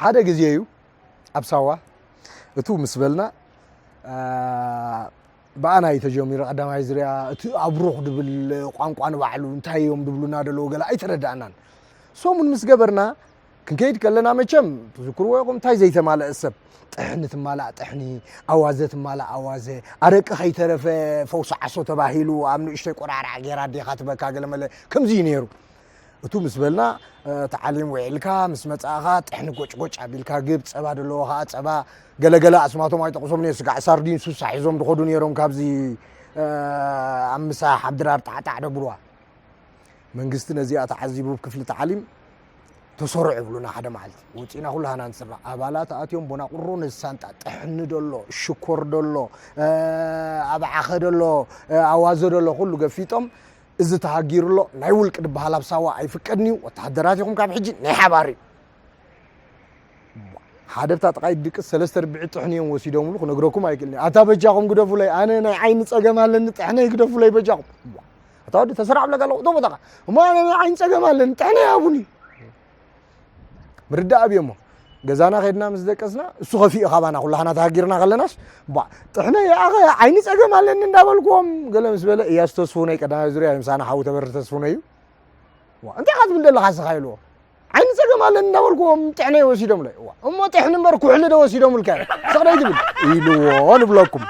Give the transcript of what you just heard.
ሓደ ግዜ እዩ ኣብ ሳዋ እቱ ምስ በልና፣ አ፣ ብኣና እዩ ተጀሚሩ። ቀዳማይ ዝርያ እቲ ኣብሩኽ ድብል ቋንቋ ንባዕሉ እንታይ እዮም ድብሉና ደለዉ ገለ ኣይተረዳእናን። ሰሙን ምስ ገበርና ክንከይድ ከለና መቸም ትዝክርዎ ኢኹም፣ እንታይ ዘይተማልአ ሰብ፣ ጥሕኒ ትማላእ ጥሕኒ፣ ኣዋዘ ትማላእ ኣዋዘ፣ ኣረቂ ከይተረፈ ፈውሲ ዓሶ ተባሂሉ ኣብ ንእሽተይ ቆራርዓ ጌራ ኣዴኻ ትበካ ገለመለ ከምዚ እዩ ነይሩ። እቱ ምስ በልና፣ እ፣ ተዓሊም ውዒልካ ምስ መጻእኻ ጥሕኒ ጎጭጎጭ ኣቢልካ ግብ፣ ጸባ ደለዎ ኸኣ ጸባ፣ ገለገለ ኣስማቶም ኣይጠቕሶም እየ፣ ስጋዕ ሳርዲን ሱሳ ሒዞም ድኸዱ ነይሮም ካብዚ፣ እ፣ ኣብ ምሳሕ ኣብ ድራር ጣዕጣዕ ደብርዋ። መንግስቲ ነዚኣ ተዓዚቡ ክፍሊ ተዓሊም ተሰርዑ ይብሉና ሓደ መዓልቲ። ወጺእና ኩላህና ንስራሕ። ኣባላት ኣትዮም ቦናቁሮ ነዚ ሳንጣ ጥሕኒ ደሎ፣ ሽኮር ደሎ፣ እ፣ ኣባዓኸ ደሎ፣ እ፣ ኣዋዘ ደሎ ኩሉ ገፊጦም እዚ ተሃጊሩ ኣሎ። ናይ ውልቂ ድበሃል ኣብ ሳዋ ኣይፍቀድን እዩ። ወተሃደራት ኢኹም ካብ ሕጂ ናይ ሓባር እዩ። ሓደ ብታ ጥቓይ ድቅስ ሰለስተ ርብዒ ጥሕኒ እዮም ወሲዶምሉ ክነግረኩም ኣይክእልን እየ። ኣታ በጃኹም ግደፉለይ፣ ኣነ ናይ ዓይኒ ጸገም ኣለኒ፣ ጥሕነይ ግደፉለይ በጃኹም። ኣታ ወዲ ተሰራዕ ብለካ ኣለኹ፣ እቶ ቦታኻ። እሞ ኣነ ናይ ዓይኒ ጸገም ኣለኒ፣ ጥሕነይ ሃቡኒ። ምርዳእ ኣብዮሞ። ገዛና ከድና ምስ ደቀስና፣ እሱ ከፊኡ ካባና ኩላህና ተሃጊርና ከለናስ፣ ቧ፣ ጥሕነይ ኣኸ ዓይኒ ጸገም ኣለኒ እንዳበልኩዎም፣ ገለ ምስ በለ፣ እያሱ ተስፉ ናይ ቀዳማይ ዙርያ እዩ፣ ምሳና ሓዊ ተበሪ ተስፉ ነዩ። ዋ፣ እንታይ ኢኻ ትብል ዘለኻ ስኻ ኢልዎ። ዓይኒ ጸገም ኣለኒ እንዳበልኩዎም ጥሕነይ ወሲዶምለይ። ዋ፣ እሞ ጥሕኒ እምበር ኩሕሊ ዶ ወሲዶምልካ? ስቕ ደይ ትብል? ኢልዎ ንብለኩም።